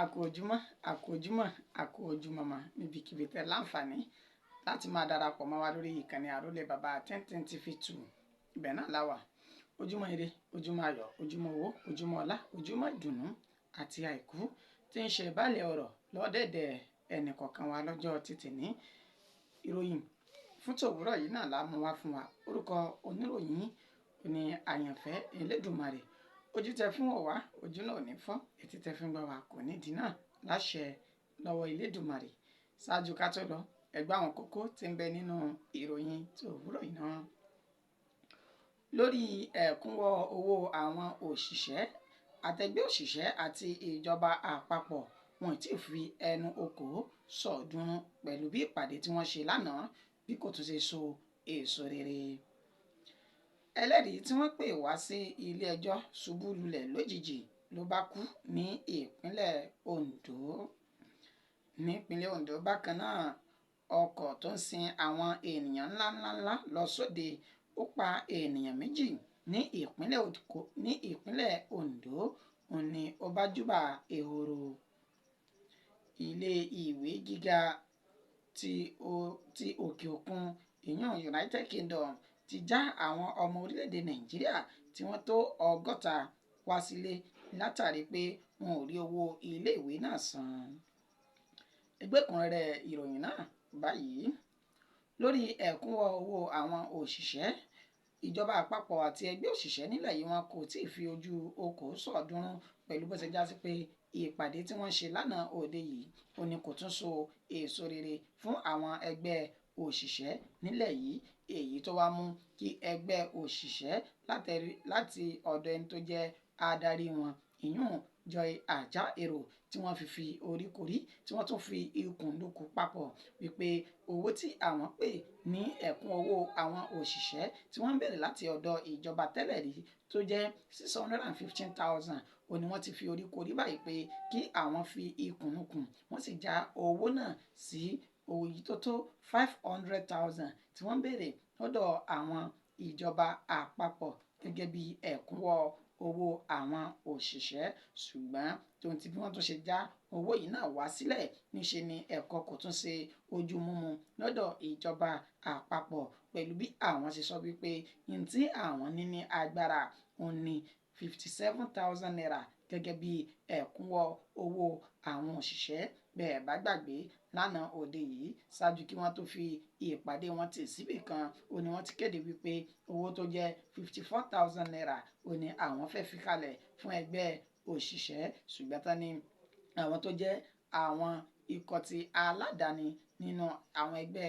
A kú ojúmọ́, a kú ojúmọ́, a kú ojúmọmọ níbikíbi tẹ́ láǹfààní láti máa darapọ̀ mọ́ wa lórí ìkànnì Àrólé Bàbá 1010 TV 2. Ibẹ̀ náà la wà. Ojúmọ́ ire, ojúmọ́ ayọ̀, ojúmọ́ owó, ojúmọ́ ọlá, ojúmọ́ ìdùnnú àti àìkú tí ń ṣe ìbálẹ̀ ọ̀rọ̀ lọ́dẹ̀dẹ̀ ẹnì kọ̀ọ̀kan wa lọ́jọ́ títì ní. Ìròyìn fún tòwúrọ̀ yìí náà la mú wá fún wa. Orúkọ oníròyìn ní Àyànfẹ́ Elédùmarè. Ojú tẹ fún wò wá, ojú náà ò ní fọ́, etí tẹ fi ń gbọ́ wa kò ní dì náà láṣẹ lọ́wọ́ Elédùmarè. Ṣáájú ká tó lọ, ẹ gbọ́ àwọn kókó tí ń bẹ nínú ìròyìn tòwúrọ̀ yìí náà. Lórí ẹ̀kúnwọ́ owó àwọn òṣìṣẹ́, àtẹgbẹ́ òṣìṣẹ́ àti ìjọba àpapọ̀ wọn tí fi ẹnu okòó sọ̀ọ́dúnrún pẹ̀lú bí ìpàdé tí wọ́n ṣe lánàá bí kò tún ṣe so èso rere. Ẹlẹ́rìí tí wọ́n pè wá sí ilé ẹjọ́ ṣubú lulẹ̀ lójijì ló bá kú ní ìpínlẹ̀ Ondo. Nípínlẹ̀ Ondo bákan náà, ọkọ̀ tó ń sin àwọn ènìyàn ńláńláńlá lọ sóde ó pa ènìyàn méjì ní ìpínlẹ̀ Ondo, òun ni ó bá júbà ehoro. Ilé ìwé gíga ti òkè òkun ìyún United Kingdom ti já àwọn ọmọ orílẹ̀-èdè Nàìjíríà tí wọ́n tó 60 wá sílé látàrí pé wọn ò rí owó iléèwé náà san. Ẹgbẹ́ ẹ̀kúnrẹ́rẹ́ ìròyìn náà báyìí. Lórí ẹ̀kúnwọ́ owó àwọn òṣìṣẹ́, ìjọba àpapọ̀ àti ẹgbẹ́ òṣìṣẹ́ nílẹ̀ yìí wọn kò tíì fi ojú okòó sọ̀ọ́dúnrún pẹ̀lú bó ṣe já sí pé ìpàdé tí wọ́n ṣe lánàá òde yìí ó ní kò tún so èso rere fún àwọn ẹgbẹ́ òṣìṣẹ́ nílẹ̀ yìí, èyí tó wá mú kí ẹgbẹ́ òṣìṣẹ́ láti ọ̀dọ̀ ẹni tó jẹ́ adarí wọn ìyún Joy Ajaero tí wọ́n fi orí korí tí wọ́n tún fi ikùn lukùn papọ̀ wípé owó tí àwọn pè ní ẹ̀kún owó àwọn òṣìṣẹ́ tí wọ́n ń bẹ̀rẹ̀ láti ọ̀dọ̀ ìjọba tẹ́lẹ̀ rí tó jẹ́ 615,000 ó ní wọ́n ti fi orí korí báyìí pé kí àwọn fi ikùn lukùn wọ́n sì já owó náà sí òyì tó tó 500,000 tí wọ́n ń bèrè lọ́dọ̀ àwọn ìjọba àpapọ̀ gẹ́gẹ́ bí ẹ̀kúnwọ́ owó àwọn òṣìṣẹ́. Ṣùgbọ́n tóun ti bí wọ́n tún ṣe já owó yìí náà wá sílẹ̀ níṣe ni ẹ̀kọ́ kò tún ṣe ojú mímu lọ́dọ̀ ìjọba àpapọ̀ pẹ̀lú bí àwọn ṣe sọ wípé ní tí àwọn ní ní agbára òun ní 57,000 naira gẹ́gẹ́ bí ẹ̀kúnwọ́ owó àwọn òṣìṣẹ́. Bẹ́ẹ̀ bá gbàgbé lánàá òde yìí ṣáájú kí wọ́n tó fi ìpàdé wọn tì síbì kan ó ní wọ́n ti kéde wípé owó tó jẹ́ 54,000 naira ó ní àwọn fẹ́ fi kalẹ̀ fún ẹgbẹ́ òṣìṣẹ́. Ṣùgbọ́n tán ni àwọn tó jẹ́ àwọn ikọ̀ ti aládàáni nínú àwọn ẹgbẹ́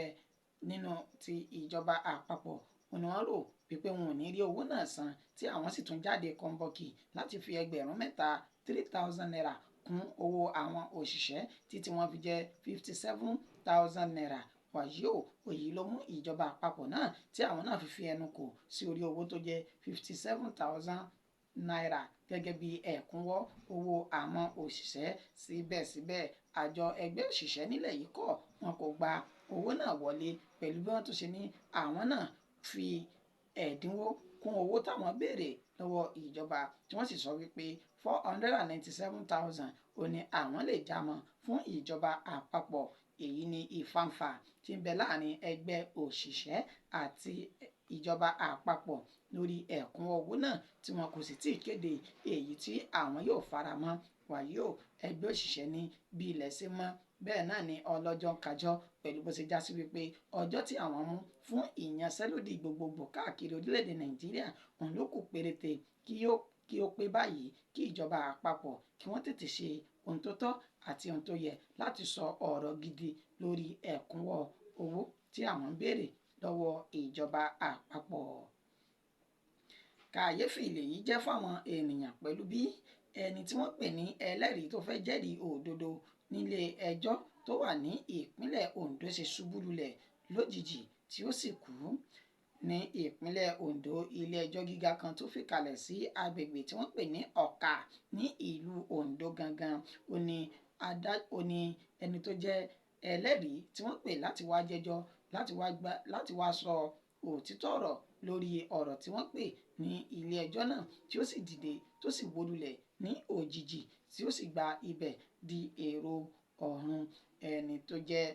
nínú ti ìjọba àpapọ̀ ó ní wọ́n rò wípé wọn ò ní rí owó náà san tí àwọn sì tún jáde kọ́ńbọ́ọ̀kì láti fi ẹgbẹ̀rún mẹ́ta 3,000 naira kún owó àwọn òṣìṣẹ́ títí wọ́n fi jẹ́ 57,000 naira. Wàyí o, èyí ló mú ìjọba àpapọ̀ náà tí àwọn náà fi fi ẹnu kò sí orí owó tó jẹ́ 57,000 naira gẹ́gẹ́ bí ẹ̀kúnwọ́ owó àwọn òṣìṣẹ́. Síbẹ̀síbẹ̀ àjọ ẹgbẹ́ òṣìṣẹ́ nílẹ̀ yìí kọ̀ wọn kò gba owó náà wọlé pẹ̀lú bí wọ́n tún ṣe ní àwọn náà fi ẹ̀dínwó kún owó táwọn béèrè lọ́wọ́ ìjọba tí wọ́n sì sọ wípé 497,000 ó ní àwọn lè já mọ́ fún ìjọba àpapọ̀. Èyí ni ìfàǹfà tí ń bẹ láàrin ẹgbẹ́ òṣìṣẹ́ àti ìjọba àpapọ̀ lórí ẹ̀kúnwọ́ owó náà tí wọn kò sì tíì kéde èyí tí àwọn yóò faramọ́. Wàyí o, ẹgbẹ́ òṣìṣẹ́ ní bí ilẹ̀ ṣe mọ́ bẹ́ẹ̀ náà ni ọlọ́jọ́ ń kájọ́ pẹ̀lú bó ṣe já sí wípé ọjọ́ tí àwọn mú fún ìyanṣẹ́lódì gbogbogbò káàkiri orílẹ̀-èdè Nàìjíríà òun ló kù péréte kí ó pé báyìí kí ìjọba àpapọ̀ kí wọ́n tètè ṣe ohun tó tọ́ àti ohun tó yẹ láti sọ ọ̀rọ̀ gidi lórí ẹ̀kúnwọ́ owó tí àwọn ń béèrè lọ́wọ́ ìjọba àpapọ̀. Kàyéfì lèyí jẹ́ fáwọn ènìyàn pẹ̀lú bí ẹni tí wọ́n pè ní ẹlẹ́rìí tó fẹ́ jẹ́rìí òdodo nílé ẹjọ́ tó wà ní ìpínlẹ̀ Ondo ṣe ṣubú lulẹ̀ lójijì tí ó sì kú. Ní ìpínlẹ̀ Ondo, ilé ẹjọ́ gíga kan tó fìkàlẹ̀ sí agbègbè tí wọ́n pè ní Ọ̀kà ní ìlú Ondo gangan ó ní ẹni tó jẹ́ ẹlẹ́rìí tí wọ́n pè láti wá jẹ́jọ́ láti wá sọ òtítọ́ ọ̀rọ̀ lórí ọ̀rọ̀ tí wọ́n pè ní ilé ẹjọ́ náà tí ó sì dìde tó sì wó lulẹ̀ ní òjijì tí ó sì gba ibẹ̀ di èrò ọ̀run. Ẹni tó jẹ́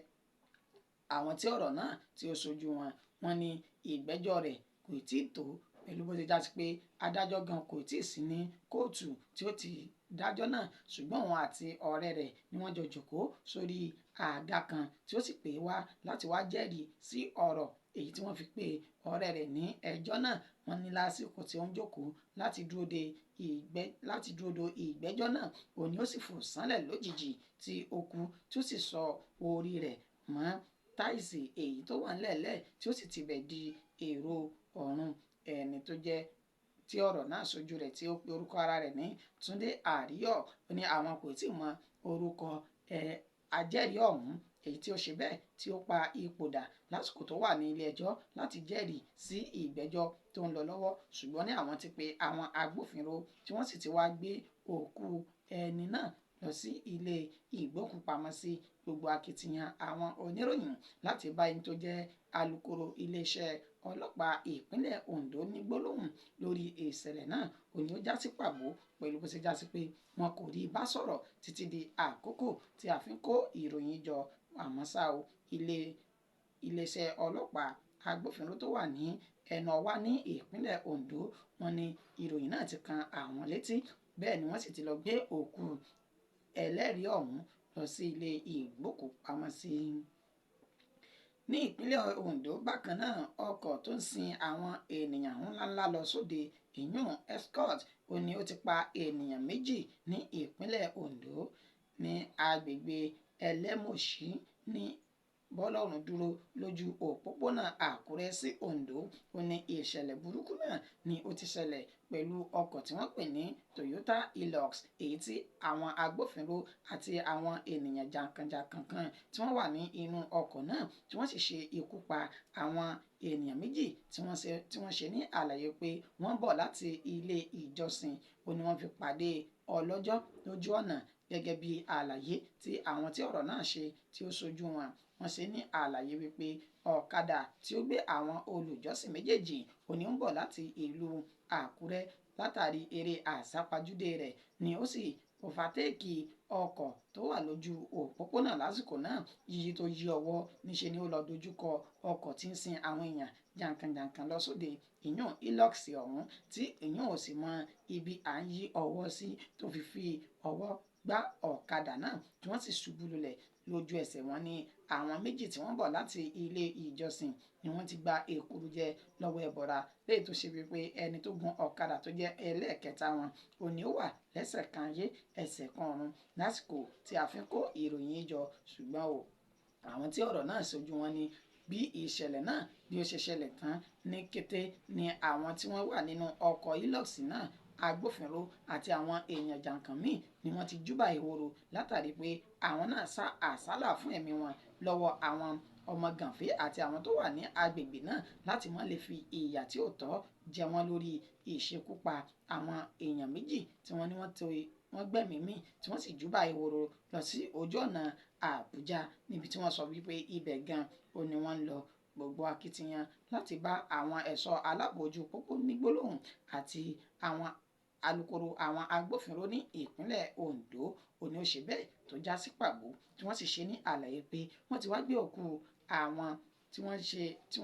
àwọn tí ọ̀rọ̀ náà tí ó ṣojú wọn, wọ́n ní ìgbẹ́jọ́ rẹ̀ kò tí ì tó pẹ̀lú bó ti já sí pé adájọ́ gan kò tí ì sí ní kóòtù tí ó ti dájọ́ náà, ṣùgbọ́n òun àti ọ̀rẹ́ rẹ̀ ni wọ́n jọ jókòó sórí àga kan tí ó sì pè wá láti wá jẹ́rìí sí ọ̀rọ̀ èyí tí wọ́n fi pe ọ̀rẹ́ rẹ̀ ní ẹjọ́ náà. Wọ́n ní lásìkò tí ó ń jókòó láti dúró de ìgbẹ́jọ́ náà, òun ni ó sì fò sánlẹ̀ lójijì tí ó kú, tí ó sì sọ orí rẹ̀ mọ́ táìsì èyí tó wà nílẹ̀ẹ́lẹ̀, tí ó sì tibẹ̀ di èrò ọ̀run. Ẹni tó jẹ́ tí ọ̀rọ̀ náà ṣojú rẹ̀ tí ó pe orúkọ ara rẹ̀ ní Túndé Àríyọ̀, ó ní àwọn kò tí ì mọ orúkọ ajẹ́rìí ọ̀hún èyí tí ó ṣe bẹ́ẹ̀ tí ó pa ipò dà lásìkò tó wà ní ilé ẹjọ́ láti jẹ́rìí sí ìgbẹ́jọ́ tó ń lọ lọ́wọ́. Ṣùgbọ́n ní àwọn ti pe àwọn agbófinró tí wọ́n sì ti wá gbé òkú ẹni náà lọ sí ilé ìgbókùpamọ́sí. Gbogbo akitiyan àwọn oníròyìn láti bá ẹni tó jẹ́ alukoro iléeṣẹ́ ọlọ́pàá ìpínlẹ̀ Ondo ní gbólóhùn lórí ìṣẹ̀lẹ̀ náà òní ó já sí pàbó pẹ̀lú bó ṣe já sí pé wọn kò rí bá sọ̀rọ̀ títí di àkókò tí a fi ń kó ìròyìn jọ. Àmọ́ ṣá o, iléeṣẹ́ ọlọ́pàá agbófinró tó wà ní Ẹnu-Ọwá ní ìpínlẹ̀ Ondo, wọ́n ní ìròyìn náà ti kan àwọn létí, bẹ́ẹ̀ ni wọ́n sì ti lọ gbé òkú ẹlẹ́rìí ọ̀hún lọ sí ilé ìgbókùpamọ́sí. Ní ìpínlẹ̀ Ondo bákan náà, ọkọ̀ tó ń sin àwọn ènìyàn ńláńlá lọ sóde ìyún escort ó ní ó ti pa ènìyàn méjì ní ìpínlẹ̀ Ondo ní agbègbè Ẹlẹ́mọ̀ṣí ní Bọ́lọ́run dúró lójú òpópónà Àkúrẹ́ sí Ondo. Ó ní ìṣẹ̀lẹ̀ burúkú náà ni ó ti ṣẹlẹ̀ pẹ̀lú ọkọ̀ tí wọ́n pè ní Toyota Hilux èyí tí àwọn agbófinró àti àwọn ènìyàn jàǹkànjàǹkàn kan tí wọ́n wà ní inú ọkọ̀ náà tí wọ́n sì ṣe ikú pa àwọn ènìyàn méjì tí wọ́n ṣe ní àlàyé pé wọ́n bọ̀ láti ilé ìjọsìn. Ó ní wọ́n fi pàdé ọlọ́jọ́ lójú ọ̀nà gẹ́gẹ́ bí àlàyé tí àwọn tí ọ̀rọ̀ náà ṣe tí ó ṣojú wọn. Wọ́n ṣe ní àlàyé wípé ọ̀kadà tí ó gbé àwọn olùjọ́sìn méjèèjì òní ń bọ̀ láti ìlú Àkúrẹ́ látàrí eré àsápajúdé rẹ̀ ni ó sì òfàtẹ́ẹ̀kì ọkọ̀ tó wà lójú òpópónà lásìkò náà. Yíyí tó yí ọwọ́ níṣe ni ó lọ dojúkọ ọkọ̀ tí ń sin àwọn èèyàn jàǹkànjàǹkàn lọ sóde ìyún Hilux ọ̀hún tí ìyún ò sì mọ ibi à ń yí ọwọ́ sí tó fi fi ọwọ́ gbá ọ̀kadà náà tí wọ́n sì ṣubú lulẹ̀ lójú ẹsẹ̀. Wọn ní àwọn méjì tí wọ́n bọ̀ láti ilé ìjọsìn ni wọ́n ti gba èkuru jẹ lọ́wọ́ ẹbọra, léyìí tó ṣe wípé ẹni tó gun ọ̀kadà tó jẹ́ ẹlẹ́ẹ̀kẹta wọn òní ó wà lẹ́sẹ̀ kan ayé ẹsẹ̀ kan ọ̀run lásìkò tí a fi ń kó ìròyìn jọ. Ṣùgbọ́n o, àwọn tí ọ̀rọ̀ náà ṣojú wọn ni bí ìṣẹ̀lẹ̀ náà bí ó ṣe ṣẹlẹ̀ tán ní kété ni àwọn tí wọ́n wà nínú ọkọ̀ Hilux náà, agbófinró àti àwọn èèyàn jàǹkàn míì ni wọ́n ti júbà ìhòòrò látàrí pé àwọn náà sá àsálà fún ẹ̀mí wọn lọ́wọ́ àwọn ọmọ gànfẹ́ àti àwọn tó wà ní agbègbè náà láti má lè fi ìyà tí ò tọ́ jẹ wọ́n lórí ìṣekúpa àwọn èèyàn méjì tí wọ́n ní wọ́n gbẹ̀mí mì tí wọ́n sì júbà ìhòòrò lọ sí ojú ọ̀nà Àbújá níbi tí wọ́n sọ wípé ibẹ̀ gan ò ní wọ́n ń lọ. Gbogbo akitiyan láti bá àwọn ẹ̀ṣọ́ aláàbò ojú pópó ní gbólóhùn àti àwọn alukoro àwọn agbófinró ní ìpínlẹ̀ Ondo òní ó ṣe bẹ́ẹ̀ tó já sí pàbó, tí wọ́n sì ṣe ní àlàyé pé wọ́n ti wá gbé òkú àwọn tí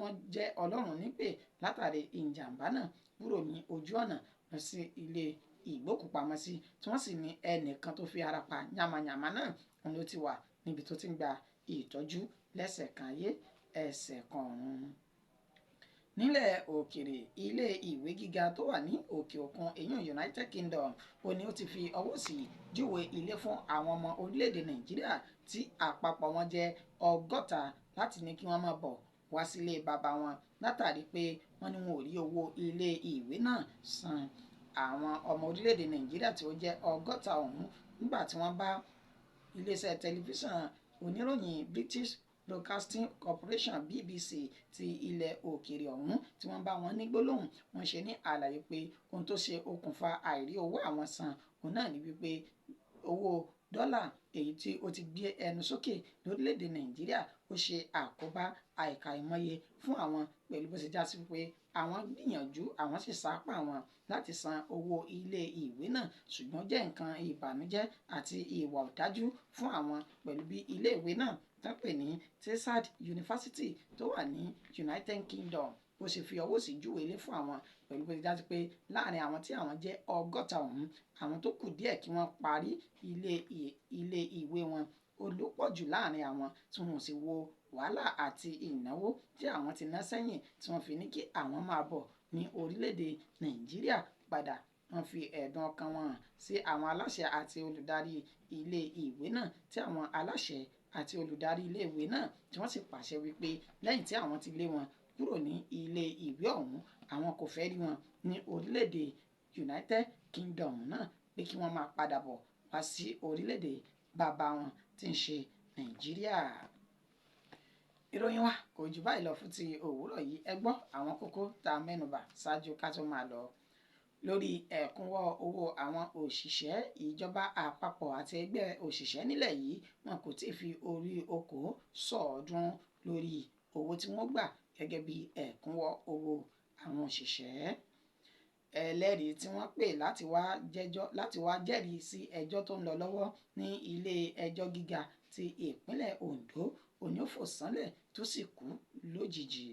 wọ́n jẹ́ Ọlọ́run nípè látàrí ìjàmbá náà kúrò ní ojú ọ̀nà lọ sí ilé ìgbókùpamọ́sí, tí wọ́n sì ní ẹnìkan tó fi ara pa yàmàyàmà náà òun ló ti wà níbi tó ti ń gba ìtọ́jú lẹ́sẹ̀ kan ayé ẹsẹ̀ kan ọ̀run. Nílẹ̀ òkèrè, ilé ìwé gíga tó wà ní òkè òkun èyún United Kingdom ó ní ó ti fi ọwọ́ sí júwe ilé fún àwọn ọmọ orílẹ̀-èdè Nàìjíríà tí àpapọ̀ wọn jẹ́ 60 láti ní kí wọ́n máa bọ̀ wá sílé bàbá wọn látàrí pé wọ́n ní wọn ò rí owó ilé ìwé náà san. Àwọn ọmọ orílẹ̀-èdè Nàìjíríà tí ó jẹ́ 60 ọ̀hún nígbà tí wọ́n bá iléeṣẹ́ tẹlifíṣàn oníròyìn British Broadcasting Corporation BBC ti ilẹ̀ òkèèrè ọ̀hún tí wọ́n bá wọn ní gbólóhùn, wọ́n ṣe ní àlàyé pé ohun tó ṣe okùnfà àìrí owó àwọn san òun náà ni wípé owó Dọ́là èyí tí ó ti gbé ẹnu sókè lórílẹ̀‐èdè Nàìjíríà ó ṣe àkóbá àìkàìmọye fún àwọn, pẹ̀lú bó ṣe já sí pé àwọn gbìyànjú, àwọn sì sapá àwọn láti san owó ilé ìwé náà, ṣùgbọ́n jẹ́ nǹkan ìbànújẹ́ àti ìwà ọ̀dájú fún àwọn pẹ̀lú bí ilé ìwé náà tán pè ní Teesside University tó wà ní United Kingdom bó ṣe fi ọwọ́ sí júwe ilé fún àwọn, pẹ̀lú bó ṣe já sí pé láàrin àwọn tí àwọn jẹ́ 60 ọ̀hún, àwọn tó kù díẹ̀ kí wọ́n parí ilé ìwé wọn ó ló pọ̀ jù láàrin àwọn, tí wọn sì wo wàhálà àti ìnáwó tí àwọn ti ná sẹ́yìn tí wọ́n fi ní kí àwọn máa bọ̀ ní orílẹ̀-èdè Nàìjíríà padà. Wọ́n fi ẹ̀dùn ọkàn wọn hàn sí àwọn aláṣẹ àti olùdarí ilé ìwé náà, tí àwọn aláṣẹ àti olùdarí ilé ìwé náà tí wọ́n sì pàṣẹ wípé lẹ́yìn tí àwọn ti lé wọn kúrò ní ilé ìwé ọ̀hún, àwọn kò fẹ́ rí wọn ní orílẹ̀-èdè United Kingdom náà, pé kí wọ́n máa padà bọ̀ wá sí orílẹ̀-èdè bàbá wọn tí ń ṣe Nàìjíríà. Ìròyìn wa kò jù báyìí lọ fún ti òwúrọ̀ yìí. Ẹ gbọ́ àwọn kókó tá a mẹ́nubà ṣáájú ká tó máa lọ. Lórí ẹ̀kúnwọ́ owó àwọn òṣìṣẹ́ ìjọba àpapọ̀ àti ẹgbẹ́ òṣìṣẹ́ nílẹ̀ yìí, wọn kò tí ì fi orí okòó sọ̀ọ́dúnrún lórí owó tí wọ́n gbà gẹ́gẹ́ bí ẹ̀kúnwọ́ owó àwọn òṣìṣẹ́. Ẹlẹ́rìí tí wọ́n pè láti wá jẹ́rìí sí ẹjọ́ tó ń lọ lọ́wọ́ ní ilé ẹjọ́ gíga ti ìpínlẹ̀ Ondo òní ó fò sánlẹ̀ tó sì kú lójijì.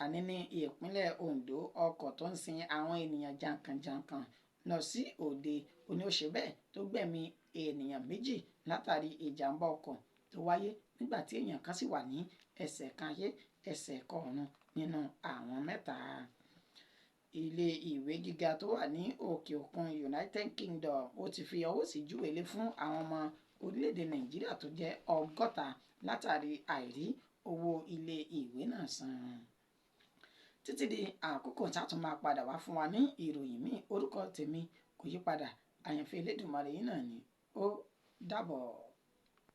Àní ní ìpínlẹ̀ Ondo, ọkọ̀ tó ń sin àwọn ènìyàn jàǹkànjàǹkàn lọ sí òde òní ó ṣe bẹ́ẹ̀ tó gbẹ̀mí ènìyàn 2 látàrí ìjàmbá ọkọ̀ tó wáyé nígbà tí èèyàn kan sì wà ní ẹsẹ̀ kan ayé ẹsẹ̀ kan ọ̀run nínú àwọn 3. Ilé ìwé gíga tó wà ní òkè òkun United Kingdom ó ti fi ọwọ́ sí júwèé fún àwọn ọmọ orílẹ̀-èdè Nàìjíríà tó jẹ́ 60 látàrí àìrí owó ilé ìwé náà san. Títí di àkókò tá a tún máa padà wá fún wa ní ìròyìn míì, orúkọ tèmi kò yí padà, Àyànfẹ́ Elédùmarè yìí náà ni. Ó dàbọ̀.